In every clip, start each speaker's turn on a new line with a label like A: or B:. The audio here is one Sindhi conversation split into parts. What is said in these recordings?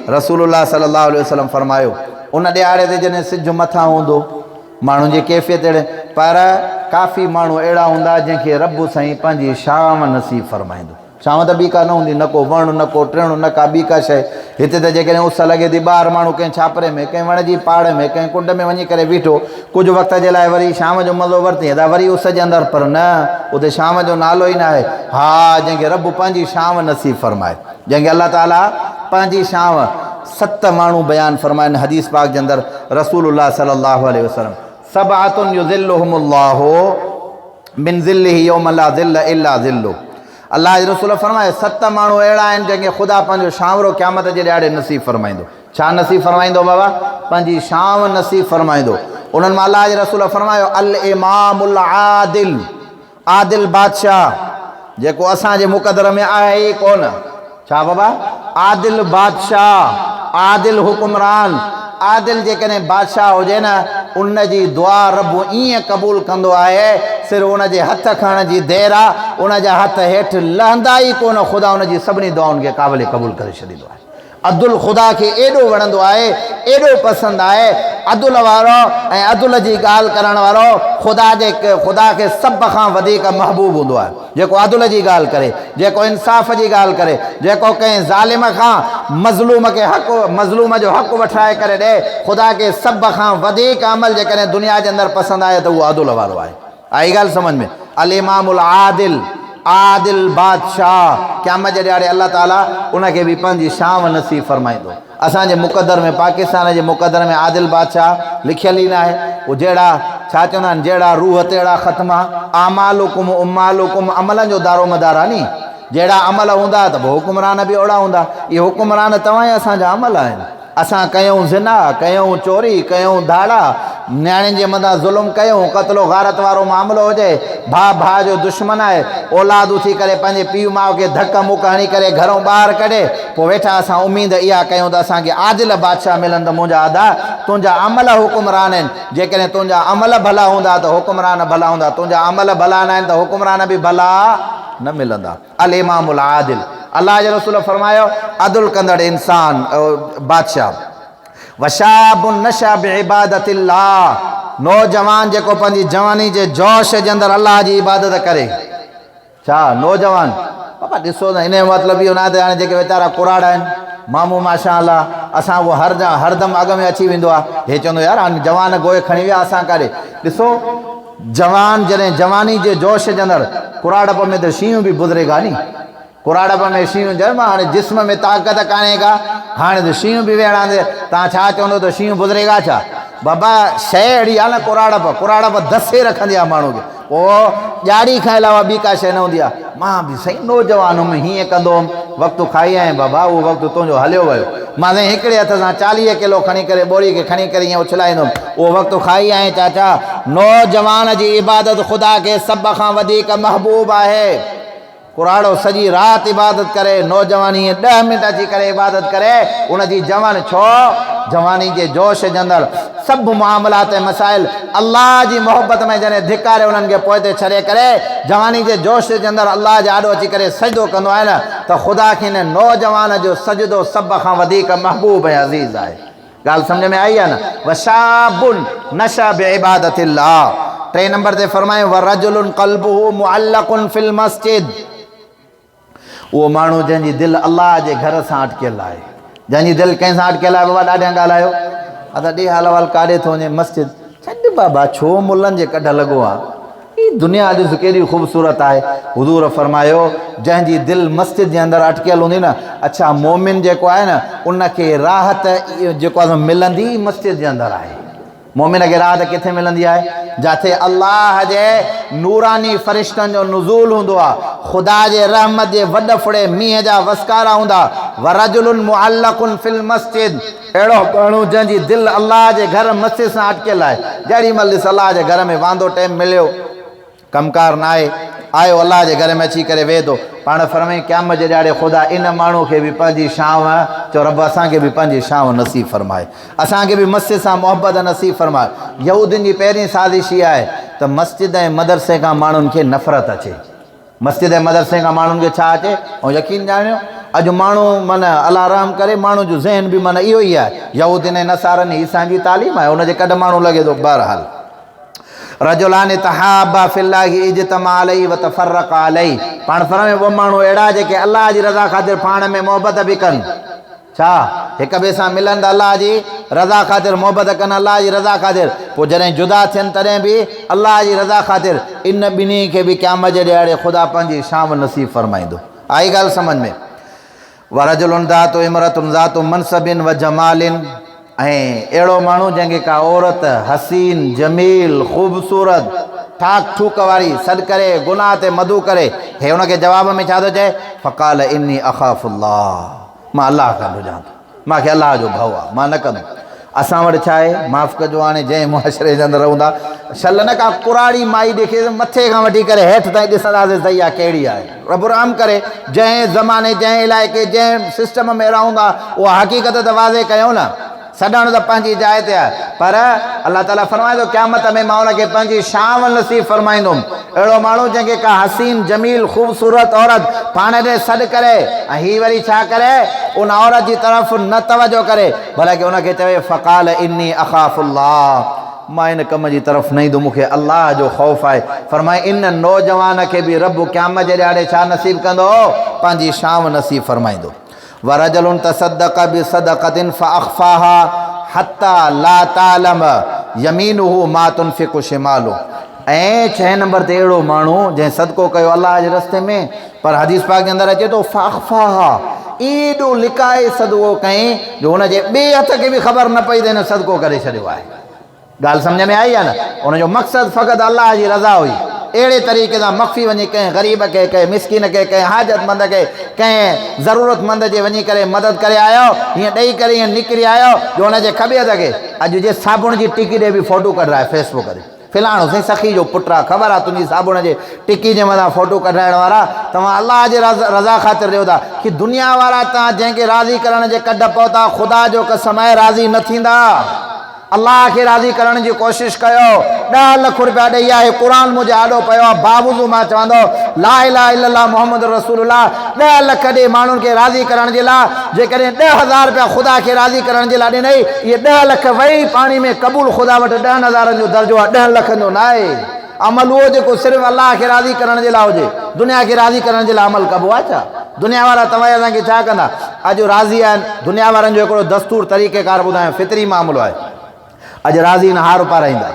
A: رسول الله صلي الله عليه وسلم فرمايو، ان ڏهاڙي تي جڏهن سج مٿان هوندو، ماڻهن جي ڪيفيت اهڙي، پر ڪافي ماڻهو اهڙا هوندا جنهن کي رب سائين پنهنجي شانء نصيب فرمائيندو. ڇانو ته ٻي ڪا نه هوندي، نه ڪو وڻ، نه ڪو ٽڻ، نه ڪا ٻي ڪا شيء. هتي ته جيڪڏهن اس لڳي ٿي، ٻاهر ماڻهو ڪنهن ڇاپري ۾، ڪنهن وڻ جي پاڙ ۾، ڪنهن ڪنڊ ۾ وڃي ڪري بيٺو، ڪجهه وقت جي لاء وري شام جو مزو ورتين ته وري اس جي اندر، پر نه، اتي شام جو نالو ئي ناهي. ها، جنهن کي رب پنهنجي شانء نصيب فرمائي، جنهن کي الله تعاليٰ پنهنجي شانء، ست ماڻهو بيان فرمائن حديث پاڪ جي اندر رسول الله صلي الله عليه وسلم، سبعة يظلهم الله من ظله يوم لا ظل الا ظله الله جي رسول فرمايو ست ماڻهو اهڙا آهن جن کي خدا پنهنجو شانورو قيامت جي ڏهاڙي نصيب فرمائيندو. ڇا نصيب فرمائيندو بابا؟ پنهنجي شانو نصيب فرمائيندو. انهن مان الله جي رسول فرمايو الامام العادل، عادل بادشاهه، جيڪو اسان جي مقدر ۾ آهي ئي ڪونه. ڇا بابا؟ عادل بادشاهه، عادل حڪمران، عادل جيڪڏهن بادشاهه هجي نه، ان جي دعا رب ائين قبول ڪندو آهي، صرف ان جي هٿ کڻڻ جي دير آ، ان جا هٿ هيٺ لهندا ئي ڪونه، خدا ان جي سڀني دعائن کي قابل قبول ڪري ڇڏيندو آهي. عدل خدا کي ايڏو وڻندو آهي، ايڏو پسند آهي، عدل وارو ۽ عدل جي ڳالهه ڪرڻ وارو خدا جي خدا کي سڀ کان وڌيڪ محبوب هوندو آهي. جيڪو عدل جي ڳالهه ڪري، جيڪو انصاف جي ڳالهه ڪري، جيڪو ڪنهن ظالم کان مظلوم کي حق مظلوم جو حق وٺرائي ڪري ڏئي، خدا کي سڀ کان وڌيڪ عمل جيڪڏهن دنيا جي اندر پسند آهي ته اهو عدل وارو آهي. آئي ڳالهه سمجهه ۾؟ الامام العادل، عادل بادشاهه، قيامت جي ڏهاڙي الله تعاليٰ ان کي به پنهنجي شانء نصيب فرمائيندو. اسان جي مقدر ۾ پاڪستان جي مقدر ۾ عادل بادشاهه لکيل ئي ناهي. اهو جهڙا ڇا چوندا آهن جهڙا روح تهڙا ختما، اعمالڪم عمالڪم عملن جو دارومدار آهي ني. جهڙا عمل هوندا ته پوء حڪمران به اوڙا هوندا. اهي حڪمران توهان ۽ اسان جا عمل آهن. اسان ڪيائون زنا، ڪيائون چوري، ڪيائون ڌاڙا، نياڻين جي مٿان ظلم ڪيائون، قتل و غارت وارو معاملو هجي، ڀاء ڀاء جو دشمن آهي، اولاد اٿي ڪري پنهنجي پيء ماء کي ڌڪ مڪ هڻي ڪري گهرئون ٻاهر ڪڍي، پوء ويٺا اسان اميد اها ڪيون ته اسان کي عادل بادشاهه ملن ته منهنجا ادا، تنهنجا عمل حڪمران آهن، جيڪڏهن تنهنجا عمل ڀلا هوندا ته حڪمران ڀلا هوندا، تنهنجا عمل ڀلا ناهن ته حڪمران به ڀلا نه ملندا. الامام العادل، الله جي رسول فرمايو، عدل ڪندڙ انسان، بادشاهه. وشاب نشأ بعبادت الله، نوجوان جيڪو پنهنجي جواني جي جوش جي اندر الله جي عبادت ڪري. ڇا نوجوان؟ بابا ڏسو نه ان جو مطلب اهو ناهي ته هاڻي جيڪي ويچارا ڪراڙ آهن، مامو ماشاء الله اسان اهو هر هردم اڳ ۾ اچي ويندو آهي، هي چوندو يار هاڻي جوان گوء کڻي ويا اسان ڪاڏي. ڏسو جوان جڏهن جواني جي جوش جي اندر ڪراڙپ ۾ ته شينهن به بزرگ آ ني ڪراڙپ ۾ شينهن چيو مان هاڻي جسم ۾ طاقت ڪانهي ڪا هاڻي ته شينهن به ويڙهاندي تان ڇا چوندو ته شينهن بزرگ آ ڇا بابا شيء اهڙي آ نه ڪراڙپ ڪراڙپ دسي رکندي آ ماڻهو کي پوء ڄاڙي کان علاوه ٻي ڪا شيء نه هوندي آ. مان به سائين نوجوان هيم، هيئن ڪندو هيم، وقت کائي آئين بابا، اهو وقت تنهنجو هليو ويو. مان سائين هڪڙي هٿ سان 40 ڪلو کڻي ڪري ٻوري کي کڻي ڪري هيئن اڇلائيندو هيم، اهو وقت کائي آئين چاچا. نوجوان جي عبادت خدا کي سڀ کان وڌيڪ محبوب آهي. ڪراڙو سڄي رات عبادت ڪري، نوجوان هيئن ڏهه منٽ اچي ڪري عبادت ڪري، ان جي جوان ڇو؟ جواني جي جوش جي اندر سڀ معاملات ۽ مسائل الله جي محبت ۾ جڏهن ڌڪاري انهن کي پوئتي ڇڏي ڪري جواني جي جوش جي اندر الله جي آڏو اچي ڪري سجدو ڪندو آهي نه ته خدا کي ان نوجوان جو سجدو سڀ کان وڌيڪ محبوب ۽ عزيز آهي. ڳالهه سمجهه ۾ آئي يا نه؟ وشاب نشأ بعبادت الله ٽئين نمبر تي فرمايو ورجل قلبه معلق في المسجد اهو ماڻهو جنهن جي دل الله جي گهر سان اٽڪيل آهي جنهن جي دل ڪنهن سان اٽڪيل آهي بابا ڏاڍيان ڳالهايو ادا ڏي حال احوال ڪاڏي ٿو وڃي مسجد ڇڏ بابا ڇو ملن جي ڪڍ لڳو آ هي دنيا ڏس ڪيڏي خوبصورت آهي. حضور فرمايو، جنهن جي دل مسجد جي اندر اٽڪيل هوندي نه، اڇا مؤمن جيڪو آهي نه، ان کي راحت جيڪو آهي سو ملندي ئي مسجد جي اندر آهي. مؤمن کي راحت ڪٿي ملندي آهي؟ جاٿي الله جي نوراني فرشتن جو نزول هوندو آهي، خدا جي رحمت جي وڏ ڦڙي مينهن جا وسڪارا هوندا، ورجل معلق في المسجد، اهڙو ماڻهو جنهن جي دل الله جي گهر مسجد سان اٽڪيل آهي، جهڙي مهل ڏس الله جي گهر ۾ واندو ٽيم مليو، ڪم ڪار ناهي، آيو الله جي گهر ۾ اچي ڪري ويهي ٿو. پاڻ فرمائين قيامت جي ڏهاڙي خدا ان ماڻهو کي به پنهنجي شانء، چئو رب اسان کي به پنهنجي شانء نصيب فرمائي. اسان کي به مسجد سان محبت نصيب فرمائي. يهودين جي پهرين سازش هيء آهي ته مسجد ۽ مدرسي کان ماڻهن کي نفرت اچي. مسجد ۽ مدرسي کان ماڻهن کي ڇا اچي؟ ۽ يقين ڄاڻيو اڄ ماڻهو معنيٰ الله رحم ڪري ماڻهو جو ذهن به معنيٰ اهو ئي آهي. يهودين ۽ نصارن عيسائين جي تعليم آهي ان جي ڪڍ ماڻهو لڳي ٿو. بهرحال رجلان تحابا في الله اجتمع عليه وتفرقا عليه پاڻ فرمايو ٻه ماڻهو اهڙا جيڪي الله جي رضا خاطر پاڻ ۾ محبت به ڪن. ڇا هڪ ٻئي سان ملن ته الله جي رضا خاطر، محبت ڪن الله جي رضا خاطر، پوء جڏهن جدا ٿين تڏهن به الله جي رضا خاطر، ان ٻنهي کي به قيامت جي ڏهاڙي خدا پنهنجي شام نصيب فرمائيندو. آئي ڳالهه سمجهه ۾؟ ورجل ذات امرة ذات منصب وجمال ۽ اهڙو ماڻهو جنهن کي ڪا عورت حسين، جميل، خوبصورت، ٺاڪ ٺوڪ واري سڏ ڪري گناهه تي مدعو ڪري، هي ان کي جواب ۾ ڇا ٿو چئي؟ فقال اني اخاف الله. مان الله کان ڊڄان ٿو، مان کي الله جو ڀؤ آ، مان نه ڪندم. اسان وٽ ڇا آهي، معاف ڪجو هاڻي جنهن معاشري جي اندر رهون ٿا، شل نه ڪا ڪراڙي مائي ڏکي مٿي کان وٺي ڪري هيٺ تائين ڏسنداسين ته اها ڪهڙي آهي. رب رحم ڪري، جنهن زماني، جنهن علائقي، جنهن سسٽم ۾ رهون ٿا، اها حقيقت ته واضح ڪيون نه. سڏڻ ته پنهنجي جاء تي آهي، پر الله تعاليٰ فرمائي ٿو، قيامت ۾ مان ان کي پنهنجي شان نصيب فرمائيندم. اهڙو ماڻهو جنهن کي ڪا حسين، جميل، خوبصورت عورت پاڻ ڏي سڏ ڪري ۽ هي وري ڇا ڪري، ان عورت جي طرف نه توجه ڪري، بلڪ ان کي چوي، فقال اني اخاف الله، مان ان ڪم جي طرف نه ايندم، مون کي الله جو خوف آهي. فرمائي، ان نوجوان کي به رب قيامت جي ڏهاڙي ڇا نصيب ڪندو؟ پنهنجي شان نصيب فرمائيندو. ورجل تصدق بصدقة فاخفاها حتي لا تعلم يمينه ما تنفق شماله ۽ ڇهين نمبر تي اهڙو ماڻهو جنهن صدقو ڪيو الله جي رستي ۾ پر حديث پاڪ جي اندر اچي ٿو فاخفاها ايڏو لڪائي صدقو ڪئين جو هن جي ٻئي هٿ کي به خبر نه پئي ته هن صدقو ڪري ڇڏيو آهي. ڳالهه سمجهه ۾ آئي يا نه؟ ان جو مقصد فقط الله جي رضا هئي. اهڙي طريقي سان مخفي وڃي ڪنهن غريب کي، ڪنهن مسڪين کي، ڪنهن حاجتمند کي، ڪنهن ضرورتمند جي وڃي ڪري مدد ڪري آيو، هيئن ڏئي ڪري هيئن نڪري آيو جو ان جي کٻي هٿ کي اڄ جي صابڻ جي ٽڪي ڏي به فوٽو ڪڍرائي فيس بڪ تي. فلاڻو سائين سخي جو پٽ آ، خبر آ تنهنجي صابڻ جي ٽڪي جي مٿان فوٽو ڪڍرائڻ وارا توهان الله جي رضا خاطر ڏيو ٿا. ڪي دنيا وارا توهان جنهن کي راضي ڪرڻ جي ڪڍ پهتا خدا جو قسم آهي راضي نه ٿيندا. الله کي راضي ڪرڻ جي ڪوشش ڪيو ڏهه لک روپيا ڏئي آهي قرآن منهنجي آڏو پيو آهي باوضو مان چوان ٿو لا اله الا الله محمد رسول الله ڏهه لک ڏي ماڻهن کي راضي ڪرڻ جي لاء جيڪڏهن 10,000 روپيا خدا کي راضي ڪرڻ جي لاء ڏنئي اهي 10 لک وئي پاڻي ۾ قبول خدا وٽ ڏهن هزارن جو درجو آهي ڏهن لکن جو ناهي عمل اهو جيڪو صرف الله کي راضي ڪرڻ جي لاء هجي. دنيا کي راضي ڪرڻ جي لاء عمل ڪبو آهي ڇا؟ دنيا وارا توهان اسان کي ڇا ڪندا؟ اڄ راضي آهن. دنيا وارن جو هڪڙو دستور طريقه ڪار ٻڌايان فطري معاملو آهي. اڄ راضي آهن هار پارائيندا.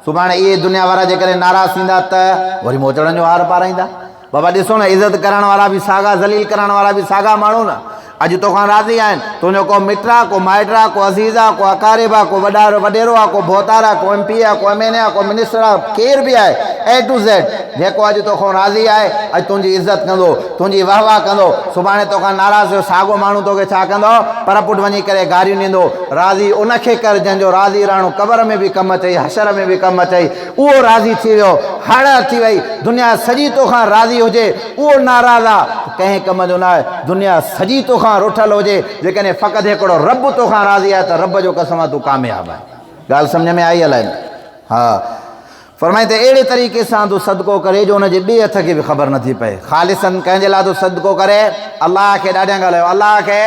A: سڀاڻي اهي دنيا وارا جيڪڏهن ناراض ٿيندا ته وري موچڙن جو هار پارائيندا. بابا ڏسو نه عزت ڪرڻ وارا به ساڳا ذليل ڪرڻ وارا به ساڳا ماڻهو نه. اڄ توکان راضي آهن. تنهنجو ڪو مٽ آ، ڪو مائٽ آ، ڪو عزيز آ، ڪو اقارب آ، ڪو وڏا وڏيرو آ، ڪو ڀوتار آ، ڪو ايم پي اي آ، ڪو ايم اين اي آ، ڪو منسٽر آ، ڪير به آهي، اي ٽو زيڊ، جيڪو اڄ توکان راضي آهي، اڄ تنهنجي عزت ڪندو، تنهنجي وهه واه ڪندو، سڀاڻي توکان ناراض ٿيو ساڳو ماڻهو توکي ڇا ڪندو؟ پر پٽ وڃي ڪري گاريون ڏيندو. راضي ان کي ڪر جنهن جو راضي رهڻ قبر ۾ به ڪم اچئي، حشر ۾ به ڪم اچئي. اهو راضي ٿي ويو، هڙ ٿي وئي، دنيا سڄي توکان راضي هجي، اهو ناراض آ ته ڪنهن ڪم جو ناهي، دنيا سڄي توکان رٺل هجي، جيڪڏهن فقط هڪڙو رب توکان راضي آهي ته رب جو قسم آ تون ڪامياب آهين. ڳالهه سمجهه ۾ آئي الائي نه؟ ها. فرمائي ته اهڙي طريقي سان تون صدقو ڪري جو ان جي ٻئي هٿ کي به خبر نه ٿي پئي. خالصاً ڪنهن جي لاء ٿو صدقو ڪري؟ الله کي ڏاڍيان ڳالهايو الله کي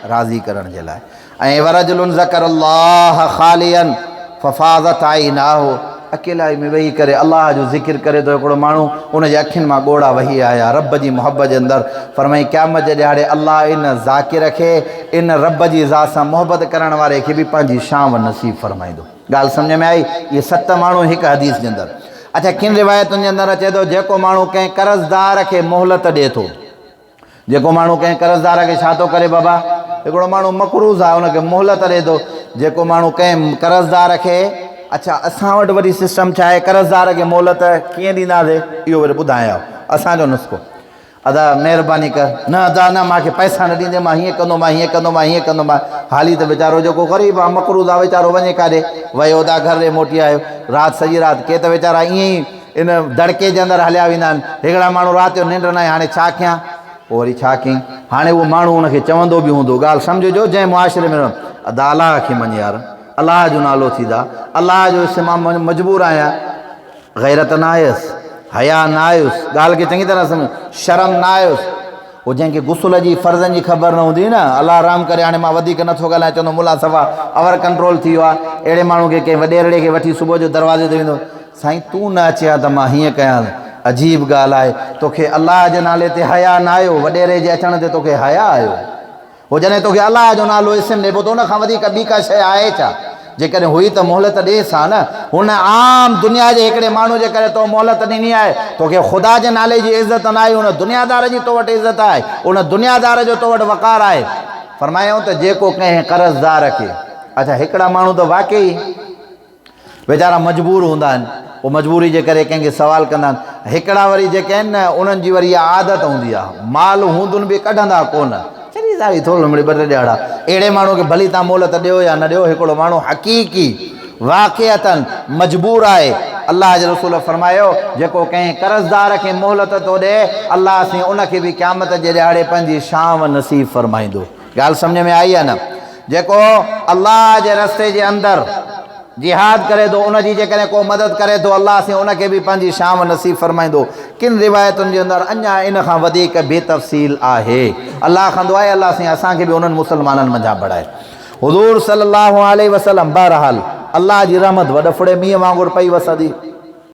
A: راضي ڪرڻ جي لاء. ۽ ورجل ذڪر الله خاليا ففاضت عيناه اڪيلائي ۾ ويهي ڪري الله جو ذڪر ڪري ٿو هڪڙو ماڻهو ان جي اکين مان ڳوڙها وهي آيا رب جي محبت جي اندر فرمائي قيامت جي ڏهاڙي الله ان ذاڪر کي ان رب جي ذات سان محبت ڪرڻ واري کي به پنهنجي شان نصيب فرمائيندو. ڳالهه سمجهه ۾ آئي؟ اهي ست ماڻهو هڪ حديث جي اندر. اڇا ڪن روايتن جي اندر اچي ٿو جيڪو ماڻهو ڪنهن قرضدار کي مهلت ڏئي ٿو. جيڪو ماڻهو ڪنهن قرضدار کي ڇا ٿو ڪري بابا؟ هڪڙو ماڻهو مقروض آهي ان کي مهلت ڏئي ٿو. جيڪو ماڻهو ڪنهن قرضدار کي اڇا اسان وٽ وري سسٽم ڇا آهي قرضدار کي مهلت ڪيئن ڏينداسي اهو وري ٻڌايان اسان جو نسخو ادا مهرباني ڪر نه ادا نه مانکي پئسا نه ڏيندي مان هيئن ڪندو مان هيئن ڪندو مان هيئن ڪندو مان حالي ته ويچارو جيڪو غريب آ مقروض آ ويچارو وڃي ڪاڏي ويو ادا گهر ڏي موٽي آيو رات سڄي رات ڪي ته ويچارا ائين ئي ان دڙڪي جي اندر هليا ويندا آهن. هڪڙا ماڻهو رات جو ننڊ ناهي هاڻي ڇا ڪيان؟ پوء وري ڇا ڪيائين؟ هاڻي اهو ماڻهو ان کي چوندو به هوندو، ڳالهه سمجهجو جنهن معاشري ۾ رهن، ادا الله کي مڃ يار، الله جو نالو ٿي دا، الله جو اسم آ مجبور آهيان. غيرت نه آيس، حياء نه آيس، ڳالهه کي چڱي طرح سمجهه، شرم نه آيس. هو جنهن کي غسل جي فرضن جي خبر نه هوندي نه، الله رحم ڪري هاڻي مان وڌيڪ نه ٿو ڳالهايان، چوندو ملا صفا اوور ڪنٽرول ٿي ويو آهي، اهڙي ماڻهو کي ڪنهن وڏيرڙي کي وٺي صبح جو دروازي تي ويندو، سائين تون نه اچين ها ته مان هيئن ڪيان ها، عجيب ڳالهه آهي، توکي الله جي نالي تي حياء نه آيو، وڏيري جي اچڻ تي توکي حياء آيو. هو جڏهن توکي الله جو نالو اسم ڏئي پوء ته ان کان وڌيڪ ٻي ڪا شيء آهي ڇا؟ جيڪڏهن هئي ته مهلت ڏيس ها نه. هن عام دنيا جي هڪڙي ماڻهو جي ڪري تو مهلت ڏني آهي. توکي خدا جي نالي جي عزت ناهي، ان دنيادار جي تو وٽ عزت آهي، ان دنيادار جو تو وٽ وقار آهي. فرمايائون ته جيڪو ڪنهن قرضدار کي، اڇا هڪڙا ماڻهو ته واقعي. ويچارا مجبور هوندا آهن پوء مجبوري جي ڪري ڪنهن کي سوال ڪندا آهن. هڪڙا وري جيڪي آهن نه انهن جي وري اها عادت هوندي آهي مال هوندن به ڪڍندا ڪونه چري ساري ٿورو مڙئي ٻه ٽي ڏهاڙا اهڙي ماڻهو کي ڀلي تان مهلت ڏيو يا نه ڏيو هڪڙو ماڻهو حقيقي واقعتاً مجبور آهي الله جي رسول فرمايو جيڪو ڪنهن قرضدار کي مهلت ٿو ڏئي الله سين ان کي به قيامت جي ڏهاڙي پنهنجي شانء نصيب فرمائيندو. ڳالهه سمجهه ۾ آئي يا نه؟ جيڪو الله جي رستي جي اندر جهاد ڪري ٿو ان جي جيڪڏهن ڪو مدد ڪري ٿو الله سين ان کي به پنهنجي شام نصيب فرمائيندو. ڪن روايتن جي اندر اڃا ان کان وڌيڪ به تفصيل آهي. الله کان دعا آهي الله سين اسان کي به انهن مسلمانن منجهان بڻائي. حضور صلي الله عليه وسلم بهرحال الله جي رحمت وڏ ڦڙي مينهن وانگر پئي وسندي.